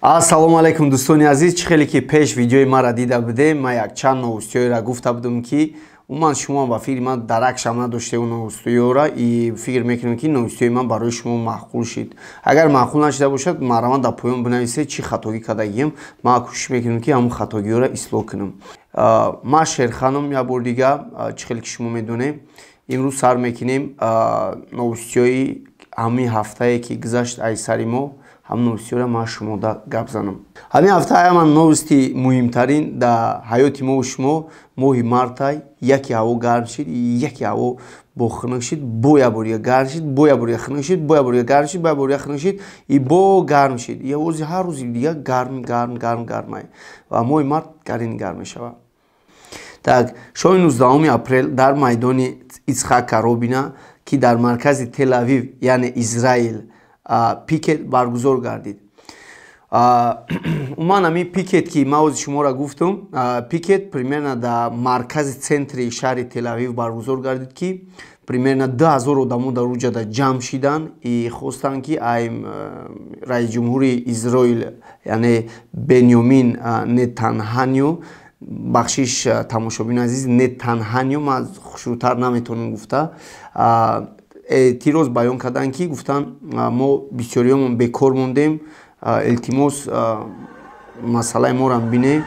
Ассалому алайкум, дӯстони азиз. Чӣ хеле ки пеш видеои маро дида будем, ман якчанд новостиҳоеро гуфта будам, ки умуман шумо ба фикри ман даракшам надоштед он новостиҳоро, и фикр мекунем, ки новостиҳои ман барои шумо маъқул шид. Агар маъқул нашида бошад, марҳамат, дар поён бинависед, чӣ хатогӣ кардагием. Ман кӯшиш мекунем, ки ҳамон хатогиҳоро ислоҳ кунам. Ман Шерханом. Як бори дига, чӣ хеле ки шумо медонед, имрӯз сар мекунем новостиҳои ҳамин ҳафтае, ки гузашт ай сари мо. Ҳамин новостиҳоро ман шумода гап занам. Ҳамин ҳафта ҳама новости муҳимтарин дар ҳаёти мову шумо моҳи мартай. Яке ҳаво гарм шид, яке ҳаво бо хунук шид, бо як бор гарм шид, бо як бор хунук шид, бо як бор гарм шид, бо як бор хунук шид и бо гарм шид. Ози ҳар рӯзи дига гарм, гарм, гарм, гармай ва моҳи март гарини гарм мешавад. Так, шоми 19 апрел дар майдони Ицхака Робина, ки дар маркази Тел-Авив, яъне Израил, пикет баргузор гардид. Умуман, ҳамин пикет, ки ман ози шуморо гуфтам, пикет примерно дар маркази центри шаҳри Телавив баргузор гардид, ки примерно 2000 одамо дар уҷада ҷамъ шиданд и хостанд, ки ай раиси ҷумҳури Изроил, яъне Бенёмин Нетанҳанио, бахшиш, тамошобини азиз, Нетанҳанио, ман хушрӯтар наметавонам гуфта, эътироз баён карданд, ки гуфтанд: «Мо бисёриёмон бекор мондем, илтимос, масъалаи моро бинем,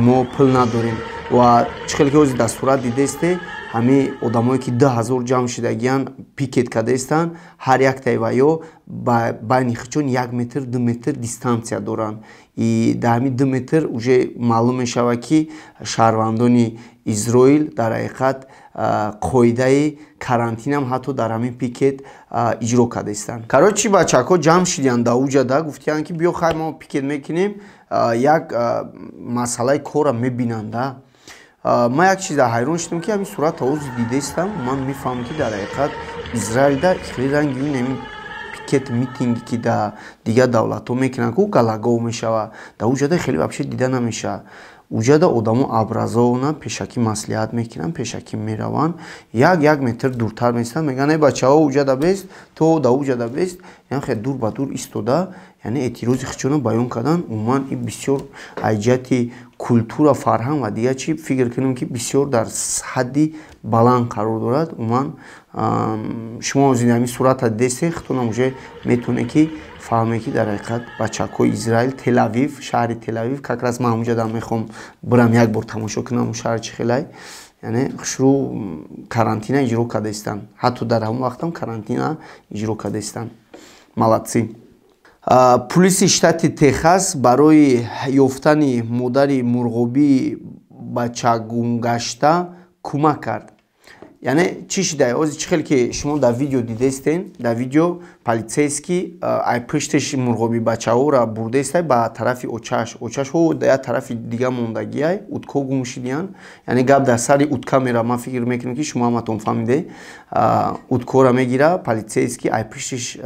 мо пул надорем». Ва чӣ хеле ки ҳозир дар сурат дидесте, ҳамин одамое, ки 2000 ҷамъ шудагиянд, пикет кардаистанд, ҳар яктаи ваё ба байни худшон 1 метр, 2 метр дистанция доранд. И дар ҳамин 2 метр уже маълум мешавад, ки шаҳрвандони Изроил дар ҳақиқат қоидаи карантинам ҳатто дар ҳамин пикет иҷро кардаистанд. Короче, бачаҳко ҷамъ шидиянд дар уҷада, гуфтиянд, ки биё, хай, мо пикет мекунем, як масъалаи корра мебинанда. Ман як чиза ҳайрон шудам, ки ҳамин сурат ози дидаистам, ман мефаҳмам, ки дар ҳақиқат Израилда хеле ранги ин пикет, митинги, ки дар дигар давлатҳо мекунанд, ку галагов мешавад, дар уҷада хеле вообще дида намешавад. Уҷада одамо образованно пешакӣ маслиҳат мекунанд, пешакӣ мераванд, як метр дуртар местанд, мегӯянд: «Эй бачаҳо, уҷада бест, то да уҷада бест». Яъне хеле дур ба дур истода, яъне эътирози худшонро баён кардан. Умуман, ин бисёр аз ҷиҳати культура, фарҳанг ва дигар чӣ, фикр кунем, ки бисёр дар ҳадди баланд қарор дорад. Умуман, шумо ҳамин сурата дидестед, худтонам уже метавонед, ки фаҳмед, ки дар ҳақиқат бачакҳои Израил, Телавив, шаҳри Телавив, как раз ман ҳамуҷада мехоҳам бирам, як бор тамошо кунам шаҳр чӣ хелай, яъне хушрӯ карантина иҷро кардаистанд. Ҳатто дар ҳамон вақтам карантина иҷро кардаистанд. Молодцы. Пулиси штати Техас барои ёфтани модари мурғобии бачагумгашта кӯмак кард. Яъне чӣ шуда? Ози чӣ хеле ки шумо дар видео дидестен, дар видео полицейский ай пушташ мурғоби бачаҳоро бурдаистай ба тарафи очаш. Очашҳо дар як тарафи дига мондагиай, утко гум шидиянд. Яъне гап дар сари утка мера. Ман фикр мекунам, ки шумо ҳаматон фаҳмиде. Уткора мегира полицейский, ай пушташ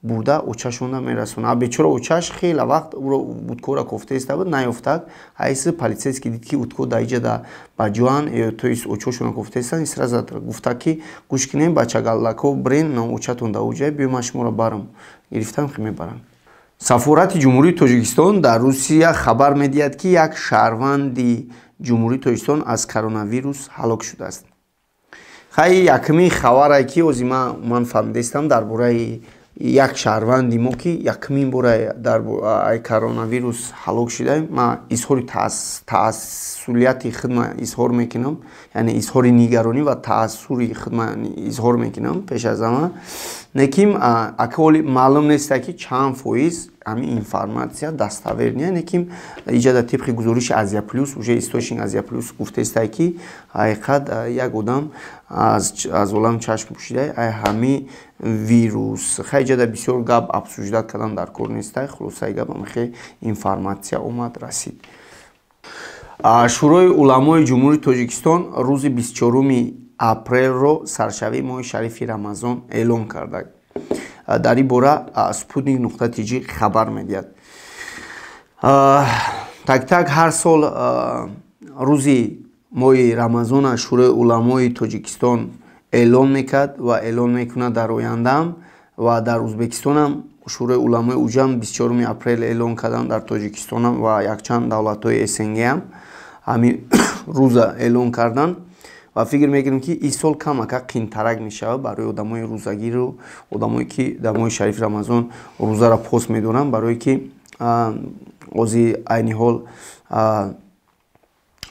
бурда очашонда мерасонад. Бечора очаш хеле вақт ӯро, уткора кофтаиста буд, наёфтак. Ҳайси полицейский дид, ки утко дар иҷа ба ҷоан, то есть очошона кофтаистанд, сразу гуфта, ки гӯш кунем, бачагаллако, бирен, очатон дар уҷай, биё, ман шуморо барам. Гирифтам, хи мебарам. Сафорати Ҷумҳурии Тоҷикистон дар Русия хабар медиҳад, ки як шаҳрванди Ҷумҳурии Тоҷикистон аз коронавирус ҳалок шудааст. Хай, якумин хабаре, ки ози ман фаҳмидаистам дар бораи як шаҳрванди мо, ки якумин бора дар коронавирус ҳалок шуда, ман изҳори таассулияти худма изҳор мекунам, яъне изҳори нигаронӣ ва таассури худма изҳор мекунам пеш аз ҳама. Лекин ака оли маълум неста, ки чанд фоиз ҳамин информация достоверный. Лекин иҷада тибқи гузориши Азия Плюс, уже источник Азия Плюс гуфтаиста, ки ҳақиқат як одам аз олам чашм пӯшида ай ҳамин вирус. Хай, иҷада бисёр гап обсуждать кардан дар кор неста. Хулосаи гап, ҳамихе информация омад, расид. Шӯрои уламои Ҷумҳурии Тоҷикистон рӯзи 24 апрелро саршавии моҳи шарифи Рамазон эълон карда. Дар ин бора Спутник.тж хабар медиҳад. Так, так, ҳар сол рӯзи моҳи Рамазона Шӯрои уламои Тоҷикистон эълон мекард ва эълон мекунад дар ояндаам. Ва дар Узбекистонам Шӯрои уламои уҷам 24 апрел эълон карданд, дар Тоҷикистонам ва якчанд давлатҳои СНГам ҳамин рӯза эълон карданд. Ва фикр мекунем, ки ин сол камака қинтарак мешавад барои одамои рӯзагиру одамое, ки дар моҳи шарифи Рамазон рӯзаро пос медоранд, барое ки ози айни ҳол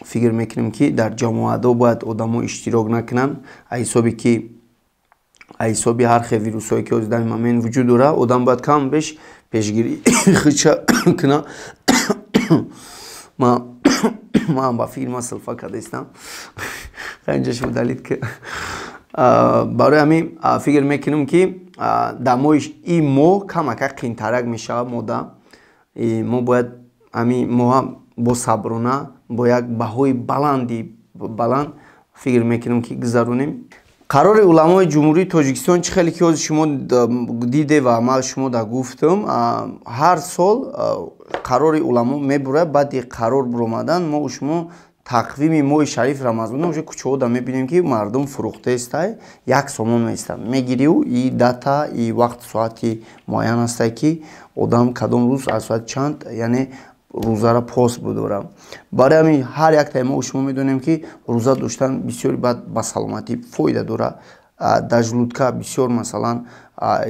фикр мекунем, ки дар ҷамоатҳо бояд одамо иштирок накунанд, аз ҳисоби ҳар хел вирусҳое, ки ҳозир дар ин момент вуҷуд дорад. Одам бояд кам беш пешгирӣ худша кунад. Ман ба фикри ман силфа кардаистам, инҷа удалить ки. Барои ҳамин фикр мекунем, ки дар моҳи ин моҳ камака қинтарак мешавад. Мода мо бояд ҳамин моҳа бо саброна, бо як баҳои баланди баланд фикр мекунем, ки гузаронем. Қарори уламои Ҷумҳурии Тоҷикистон, чӣ хеле ки ҳозир шумо диде ва ман шумо да гуфтам, ҳар сол қарори уламо мебурад. Баъди қарор буромадан мо шумо тақвими моҳи шарифи Рамазон уже кӯчаҳода мебинем, ки мардум фурӯхтаестай, 1 сомон меистад, мегирию и дата и вақт, соати муайян ҳастай, ки одам кадом рӯз аз соати чанд, яъне рӯзаро пос будорад. Барои ҳамин ҳар яктаи мо шумо медонем, ки рӯза доштан бисёри баъд ба саломатӣ фоида дорад, дар желудка бисёр, масалан,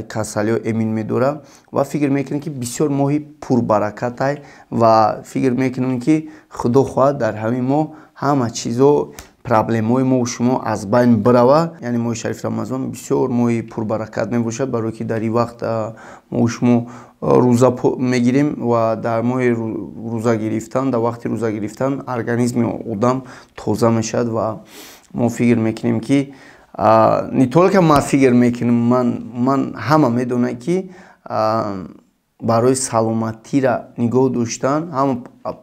касалиҳо эмин медорад. Ва фикр мекунем, ки бисёр моҳи пурбаракатай ва фикр мекунем, ки Худо хоҳад, дар ҳамин моҳ ҳама чизо, проблемаҳои мо шумо аз байн бирава. Яъне моҳи шарифи Рамазон бисёр моҳи пурбаракат мебошад, барое ки дар ин вақт мо шумо рӯза мегирем ва дар моҳи рӯза гирифтан, дар вақти рӯза гирифтан организми одам тоза мешавад. Ва мо фикр мекунем, ки не только ман фикр мекунам, ман ҳама медонад, ки барои саломатира нигоҳ доштан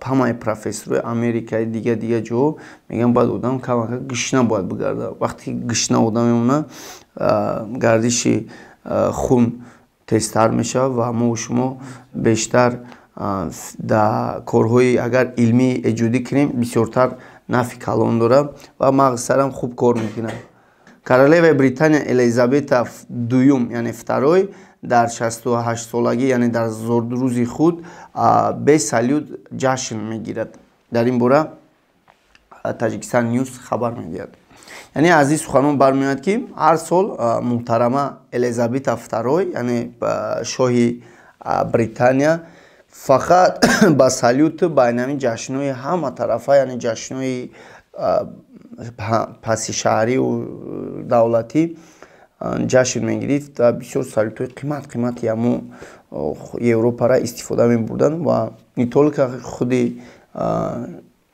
ҳамаи профессорҳои Америкаи, дига дига ҷоҳо мегӯянд, бояд одам камака гишна бояд бигарда. Вақте ки гишна одам мемонад, гардиши хун тезтар мешавад ва мо шумо бештар дар корҳои агар илмӣ эҷодӣ кунем, бисёртар нафи калон дорад ва мағз сарам хуб кор мекунад. Королеваи Британия Елизабета Дуюм, яъне второй, дар 68-солагӣ, яъне дар зодрӯзи худ бе салют ҷашн мегирад. Дар ин бора Таҷикистан Ньюс хабар медиҳад. Яъне аз ин суханон бармеояд, ки ҳар сол муҳтарама Елизабета Второй, яъне шоҳи Британия, фақат ба салюту ба инами ҷашнҳои ҳаматарафа, яъне ҷашнҳои пасишаҳриву давлатӣ ҷашн мегирифт ва бисёр салютҳои қимат қимати ҳамун Европара истифода мебурданд. Ва не только худи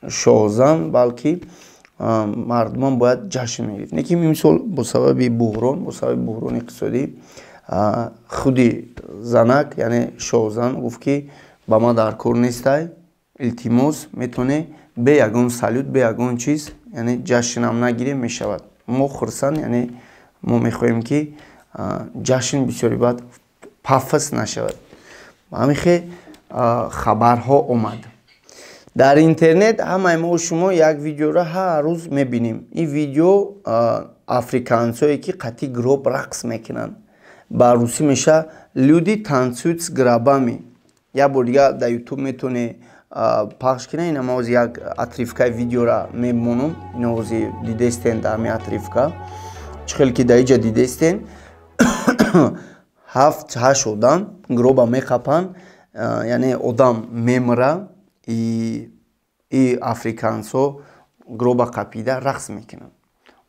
шоҳзан, балки мардумам бояд ҷашн мегирифт. Лекин имсол бо сабаби буҳрони иқтисодӣ худи занак, яъне шоҳзан, гуфт, ки ба ман дар кор нестай, илтимос, метавонӣ бе ягон салют, бе ягон чиз, яъне ҷашнам нагирем, мешавад. Мо хурсанд, яъне мо мехоҳем, ки ҷашн бисёри баъд пафос нашавад. Ҳамин хел хабарҳо омад дар интернет. Ҳамаи мо шумо як видеоро ҳар рӯз мебинем. Ин видео африканцое, ки қатъи гроб рақс мекунанд, ба русӣ меша «Люди танцуют с гробами». Як бор дига дар Ютуб метавонӣ пахш кунед. Ина ма ҳозир як отрывкаи видеора мемонам. Ина ҳозир дидестен, дар ҳамин отрывка, чӣ хеле ки дар иҷа дидестен, ҳафт ҳашт одам гроба меқапанд, яъне одам мемра, и африканцҳо гроба қапида рақс мекунанд.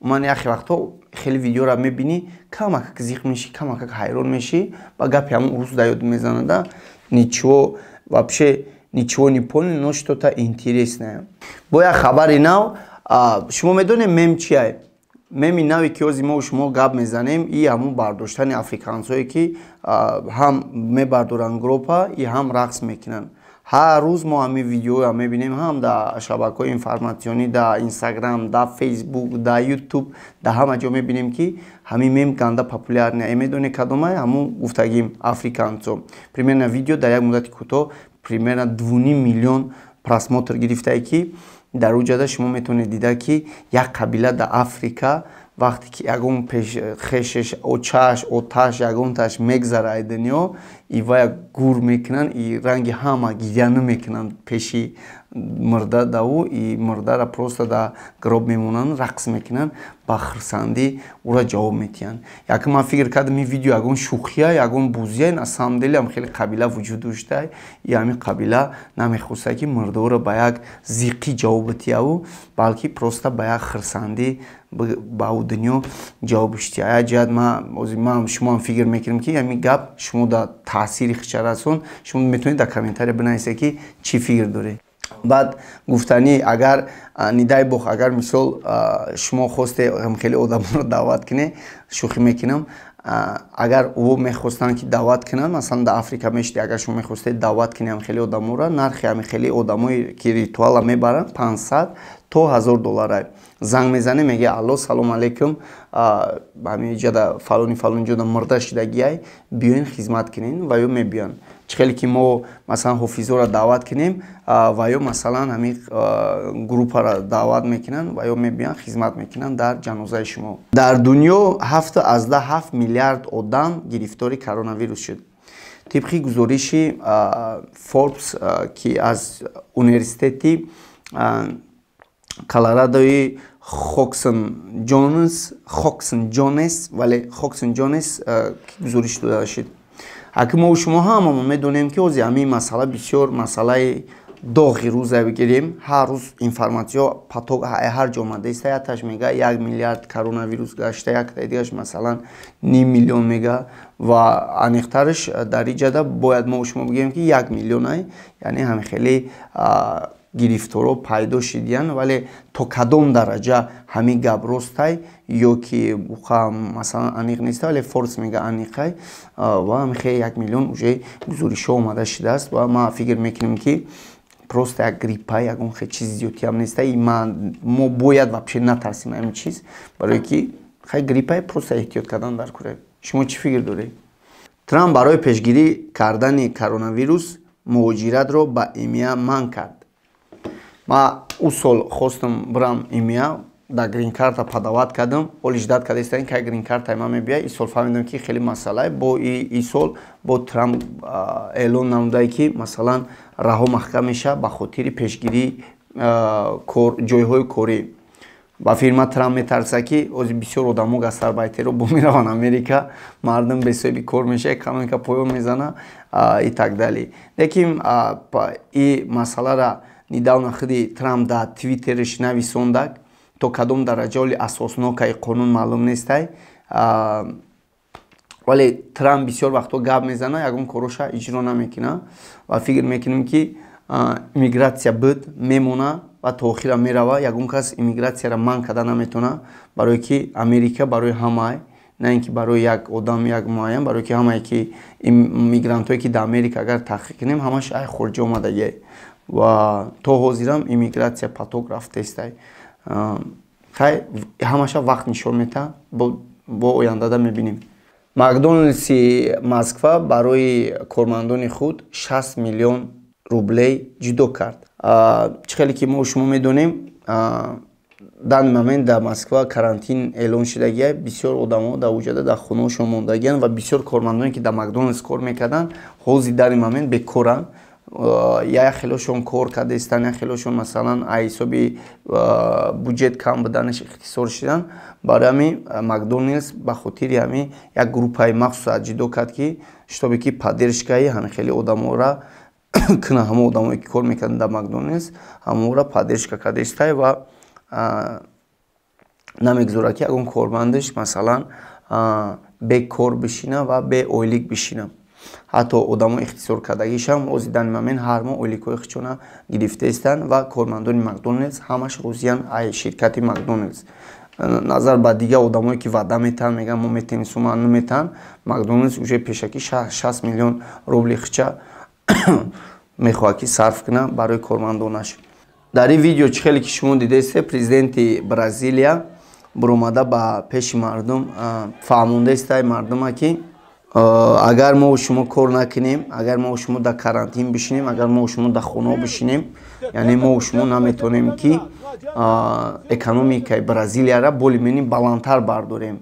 Ман яхе вақтҳо хеле видеора мебинӣ, камакак зиқ мешӣ, камакак ҳайрон мешӣ. Ба гапи ҳамон рӯз да ёд мезанада: «Ничего вообще, ничего не понял, но что-то интересное». Бо як хабари нав. Шумо медонед, мем чия? Меми наве, ки ҳозир мо шумо гап мезанем, и ҳамун бардоштани африканцҳое, ки ҳам мебардоранд гроба и ҳам рақс мекунанд. Ҳар рӯз мо ҳамин видеоро мебинем ҳам дар шабакаҳои информатсионӣ, дар Инстаграм, дар Фейсбук, дар Ютуб, дар ҳама ҷо мебинем, ки ҳамин мем ганда популярный. Медонед кадомай? Ҳамун гуфтагим африканцо. Примерно видео дар як муддати кӯтоҳ примерно 2,5 миллион просмотр гирифтае, ки дар ӯ ҷада шумо метавонед дида, ки як қабила дар Африка Вақте ки ягон хешеш, очаш, оташ, ягонташ мегзара ай дунё, и вая гур мекунанд, и ранги ҳама гиря намекунанд пеши мурда даву, и мурдара просто да гроб мемонанд, рақс мекунанд, ба хурсандӣ ӯра ҷавоб метиҳанд. Яке ман фикр кардам, ин видео ягон шӯхия, ягон бузия. На самом деле ам хеле қабила вуҷуд дошта, и ҳамин қабила намехоста, ки мурдаоро ба як зиқӣ ҷавоб битияву, балки просто ба як хурсандӣ ба ӯ дунё ҷавобш тия. Як ҷиҳат ман, шумоам фикр мекунем, ки ҳамин гап шумо да таъсири хича расон. Шумо метавонед дар комментария бинависед, ки чӣ фикр доред. Баъд гуфтанӣ, агар, не дай бог, агар мисол шумо хосте хеле одамонро даъват кунед, шӯхӣ мекунам, агар ӯ мехостанд, ки даъват кунанд, масалан, дар Африка мешиди, агар шумо мехостед даъват кунед ҳам хеле одамонро, нархи ҳами хеле одамое, ки ритуала мебаранд, 500 то 1000 доллара. Занг мезанем, мега: «Алло, салом алейкум, ҳамин ҷода фалони фалони ҷода мурда шидагиай, биёен, хизмат кунен». Ва ё мебиён. Чӣ хеле ки мо, масалан, ҳофизоро даъват кунем, ва ё, масалан, ҳамин группаро даъват мекунанд, ва ё мебиён, хизмат мекунанд дар ҷанозаи шумо. Дар дунё 7,7 миллиард одам гирифтори коронавирус шуд, тибқи гузориши Форбс, ки аз университети Колорадои Хоксон Ҷонс, вале Хоксон Ҷонс гузориш дода шуд. Аки мо шумо ҳамамо медонем, ки ҳозир ҳамин масъала бисёр масъалаи доғи рӯза бигирем. Ҳар рӯз информатсиё поток ҳар ҷо омадаиста. Якташ мега, 1 миллиард коронавирус гашта, яктаи дигаш, масалан, ним миллион мега. Ва аниқтараш дар иҷада бояд мо шумо бигӯем, ки 1 миллионай, яъне ҳамин хеле гирифторо пайдо шидиян. Вале то кадом дараҷа ҳамин гап ростай ё ки, масалан, аниқ неста, вале Форбс мега, аниқай. Ва ҳамин хеле 1 миллион уже гузоришҳо омада шидааст. Ва ман фикр мекунем, ки просто як гриппа, ягон хел чизи зиёдтиам неста. Мо бояд вообще натарсим ҳамин чиз, барое ки хай гриппа, просто эҳтиёт кардан дар кора. Шумо чӣ фикр доред? Трамп барои пешгирӣ кардани коронавирус муҳоҷиратро ба ИМЯ манъ кард. Ма ӯ сол хостам бирам ИМЯ, дар гринкарта подавать кардам, оли ждать кардастан, кай гринкартаи ман мебия. И сол фаҳмидам, ки хеле масъалае. Бо и сол бо Трамп эълон намудае, ки, масалан, раҳо маҳкам мешавад ба хотири пешгирии ҷойҳои корӣ. Ба фирма Трамп метарса, ки ҳозир бисёр одамо гастарбайтеро бо мераванд Америка, мардум бесоҳиби кор мешава, экономика поён мезана и так далее. Лекин и масъалара недавно худи Трамп дар Твиттериш нависондак. То кадом дараҷа оли асоснокаи қонун маълум нестай, вале Трамп бисёр вақтҳо гап мезана, ягон короша иҷро намекуна. Ва фикр мекунем, ки иммигратсия буд, мемона ва то охира мерава. Ягон кас иммигратсияро манъ карда наметавона, барое ки Америка барои ҳамаи, на ин ки барои як одам, як муайян. Барое ки ҳамае ки иммигрантҳое, ки дар Америка агар таҳқиқ кунем, ҳамаш ай хориҷа омадагиай. Ва то ҳозирам иммигратсия поток рафтаистай. Хай, ҳамаша вақт нишон метаҳад, бо ояндада мебинем. Макдоналдси Москва барои кормандони худ 60 миллион рублей ҷудо кард. Чӣ хеле ки мо шумо медонем, данный момент дар Москва карантин эълон шудагия, бисёр одамо дар уҷада дар хонаҳошон мондагиянд ва бисёр кормандоне, ки дар Макдоналдс кор мекарданд, ҳозир дар ин момент бекоранд. Як хелошон кор кардаистанд, як хелошон, масалан, аз ҳисоби буҷет кам буданаш ихтисор шуданд. Барои ҳамин Макдоналдс ба хотири ҳамин як группаи махсуса ҷудо кард, ки чтобы ки поддержкаи ҳамин хели одаморо кунад. Ҳамон одамое, ки кор мекарданд дар Макдоналдс, ҳамонро поддержка кардаистай ва намегузорад, ки ягон кормандаш, масалан, бекор бишина ва беойлик бишина. Ҳатто одамо ихтисор кардагишам ҳозир дар момент ҳар моҳ ойликҳои худшона гирифтаистанд ва кормандони Макдоналдс ҳамаш розиянд ай ширкати Макдоналдс. Назар ба дигар одамое, ки ваъда метаҳанд, мегӯянд, мо метавонем, сума наметаҳанд, Макдоналдс уже пешакӣ 60 миллион рубли худша мехоҳад, ки сарф кунад барои кормандонаш. Дар ин видео, чӣ хеле ки шумо дидаистед, президенти Бразилия буромада ба пеши мардум фаҳмондаистай мардума, ки Агар мо шумо кор накунем, агар мо шумо дар карантин бишинем, агар мо шумо дар хонаҳо бишинем, яъне мо шумо наметавонем, ки экономикаи Бразилияра более-менее баландтар бардорем.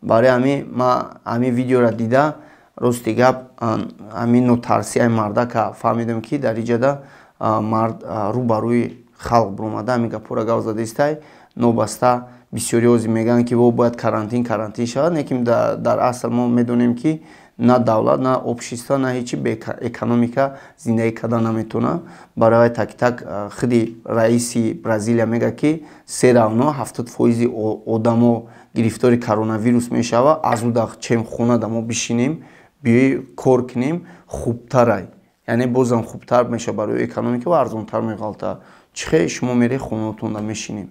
Барои ҳамин ма ҳамин видеоро дида, рости гап, ҳамин нотарсияи мардака фаҳмидам, ки дар иҷада мард рӯ ба рӯи халқ биромада, ҳамин гапҳоро гап задаистай. Нобаста бисёриҳози мегӯянд, ки во, бояд карантин шавад, лекин дар асл мо медонем, ки на давлат, на общество, на ҳечи бе экономика зиндагӣ карда наметавонад. Барои вай так худи раиси Бразилия мегӯяд, ки всё равно 70% одамо гирифтори коронавирус мешавад, аз ӯ да чем хона да мо бишинем, биёи кор кунем, хубтарай, яъне бозам хубтар мешавад барои экономика ва арзонтар меғалта. Чӣ хел шумо мере хонаотонда мешинем?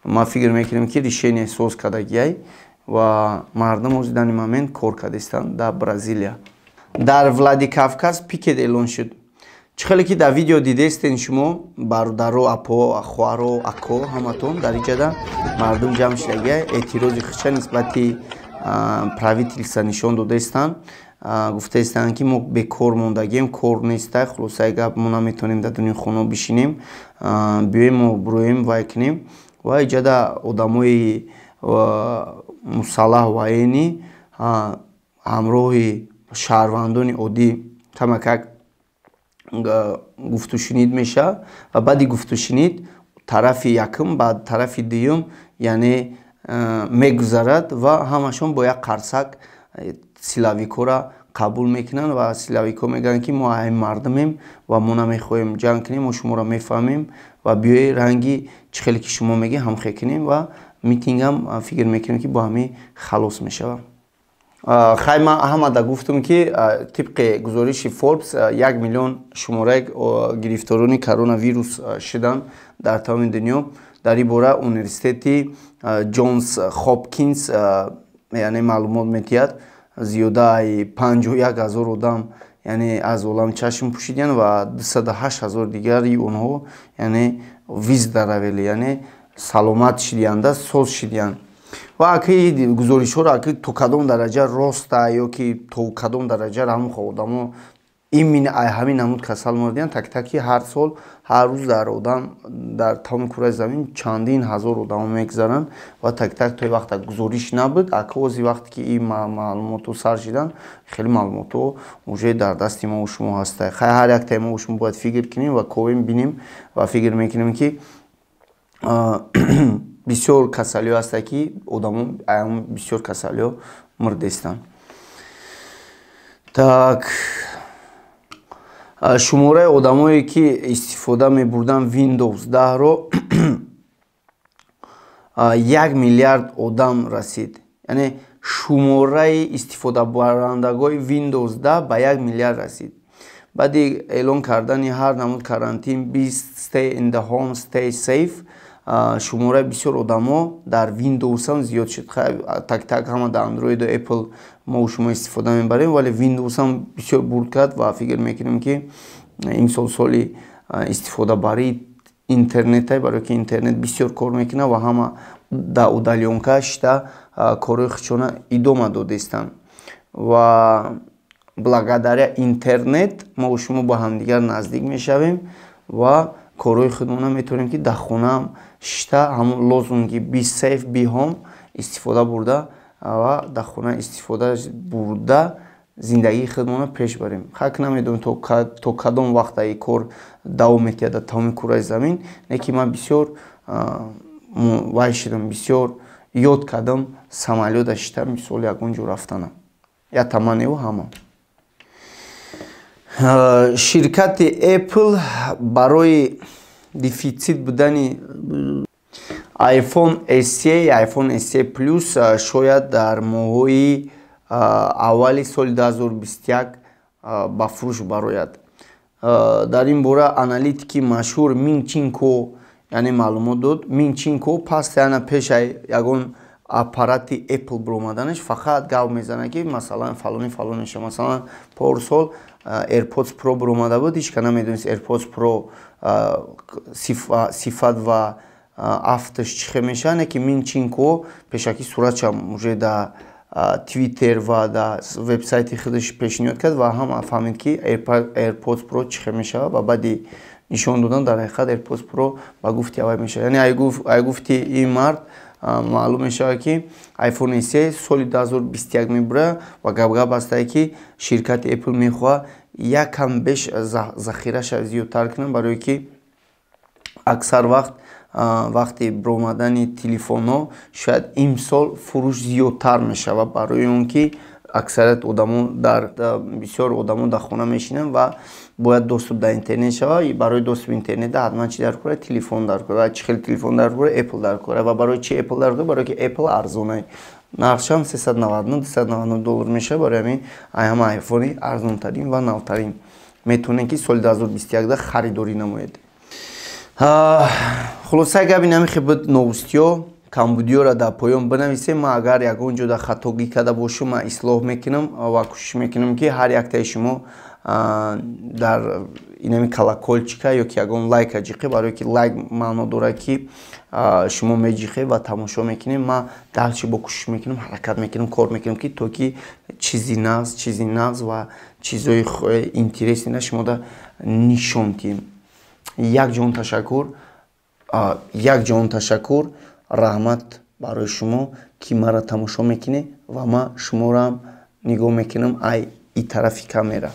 Ман фикр мекунем, ки решение соз кардагиай ва мардум ози данный момент кор кардистанд дар Бразилия. Дар Владикавказ пикет эълон шуд. Чӣ хеле ки дар видео дидестен шумо, бародаро, апо, хоҳаро, ако, ҳаматон, дар иҷада мардум ҷамъ шудагия, эътирози худша нисбати правительства нишон додаистанд. Гуфтаистанд, ки мо бекор мондагием, кор нестай. Хулосаи гап, мо наметавонем дар дуни хона бишинем, биёем, мо буроем, вай кунем. Ва иҷада одамои мусаллаҳ военный ҳамроҳи шаҳрвандони оддӣ камакак гуфтушунид мешавад ва баъди гуфтушунид тарафи якум ба тарафи дуюм, яъне, мегузарад ва ҳамашон бо як қарсак силовикора қабул мекунанд. Ва силовикҳо мегӯянд, ки мо ҳамин мардумем ва мо намехоҳем ҷанг кунем, мо шуморо мефаҳмем ва биёи, ранги чӣ хеле ки шумо мегӯед, ҳамхе кунем. Ва митингам, фикр мекунем, ки бо ҳамин халос мешавад. Хай, ман ҳамада гуфтам, ки тибқи гузориши Форбс 1 миллион шумораи гирифторони коронавирус шуданд дар тамоми дунё. Дар ин бора университети Ҷонс Хопкинс, яъне, маълумот медиҳад. Зиёдаи 51 000 одам, яъне, аз олам чашм пӯшиданд ва 208 000 дигари онҳо, яъне, выздоровели, яъне саломат шидианда, соз шидиянд. Ва аки гузоришҳоро аки то кадом дараҷа роста ё ки то кадом дараҷа ҳамон одамо именно ай ҳамин намуд касал мурдиянд, так таки ҳар сол, ҳар рӯз дар одам дар тамоми кураи замин чандин ҳазор одамо мегузаранд ва так так то вақта гузориш набуд. Ака ози вақте ки ин маълумотҳо сар шиданд, хеле маълумотҳо уже дар дасти мо шумо ҳаста. Хай, ҳар яктаи мо шумо бояд фикр кунем ва ковем, бинем ва фикр мекунем, ки бисёр касалиҳо ҳаста, ки одамо бисёр касалиҳо мурдестанд. Так, шумораи одамое, ки истифода мебурданд Windows 10-ро, 1 миллиард одам расид. Яъне шумораи истифодабарандагои Windows 10 ба 1 миллиард расид. Баъди эълон кардани ҳар намуд карантин, be stay in the home, stay safe, шумораи бисёр одамо дар Windows ҳам зиёд шуд. Так так ҳама дар Android у Apple мо шумо истифода мебарем, вале Windows ҳам бисёр бурд кард. Ва фикр мекунем, ки имсол соли истифодабарии интернете, барое ки интернет бисёр кор мекунад ва ҳама дар удалёнка шита корҳои худшона идома додаистанд. Ва благодаря интернет мо шумо бо ҳамдигар наздик мешавем ва корҳои худмона метавонем, ки дар хонаам шита, ҳамон лозунги «be safe, be home» истифода бурда ва дар хона истифода бурда, зиндагии худмона пеш барем. Хак, намедонем, то кадом вақта ин кор давом метиҳад дар тамоми кураи замин, лекин ман бисёр вай шидам, бисёр ёд кардам самолёта шита, мисол, ягон ҷо рафтанам. Я таманеву ҳама. Ширкати Apple барои дефитсит будани iPhone SE, iPhone SE Plus шояд дар моҳҳои аввали соли 2021 ба фурӯш барояд. Дар ин бора аналитики машҳур Мин Чин Ко, яъне, маълумот дод. Мин Чин Ко постоянно пешаи ягон аппарати Apple биромаданаш фақат гап мезанад, ки масалан фалони фалон меша. Масалан, порсол AirPods Pro биромада буд, ҳеч ка намедонист AirPods Pro сифат ва афташ чӣ хел мешавад, не ки Мин Чин Ко пешакӣ суратшам уже да Твиттер ва дар вебсайти худаш пешниҳод кард ва ҳама фаҳмид, ки AirPods Pro чӣ хел мешавад. Ва баъди нишон додан, дар ҳақиқат AirPods Pro ба гуфти аввай мешавад. Яъне ай гуфти ин мард маълум мешавад, ки iPhone SE соли 2021 мебурад ва гапгап ҳастае, ки ширкати Apple мехоҳад якам беш захираша зиёдтар кунад, барое ки аксар вақт вақти биромадани телефонҳо шояд имсол фурӯш зиёдтар мешавад, барои он ки аксарият одамо дар бисёр одамо дар хона мешинанд ва бояд доступ дар интернет шавад. Барои доступ интернет ҳатман чи дар кора? Телефон дар кора. Чӣ хел телефон дар кора? Apple дар кора. Ва барои чи Apple дар кора? Барое ки Apple арзонай, нархшам 399, 299 доллар мешавад. Барои ҳамин ҳама айфони арзонтарин ва навтарин метавонед, ки соли 2021 харидорӣ намоед. Хулосаи гап ин ҳамин буд. Новостиё, камбудиёро дар поён бинависем. Ман агар ягон ҷода хатогӣ карда бошам, ман ислоҳ мекунам ва кӯшиш мекунам, ки ҳар яктаи шумо дар инами колокольчика ё ки ягон лайка ҷиқе, барое ки лайк маъно дорад, ки шумо меҷиқе ва тамошо мекунем. Ман дальше бо кӯшиш мекунам, ҳаракат мекунам, кор мекунам, ки то ки чизи нағз ва чизои интересный шумода нишон диҳем. Як ҷон ташаккур, як ҷон ташаккур, раҳмат барои шумо, ки маро тамошо мекунед ва ман шуморо нигоҳ мекунам ай и тарафи камера.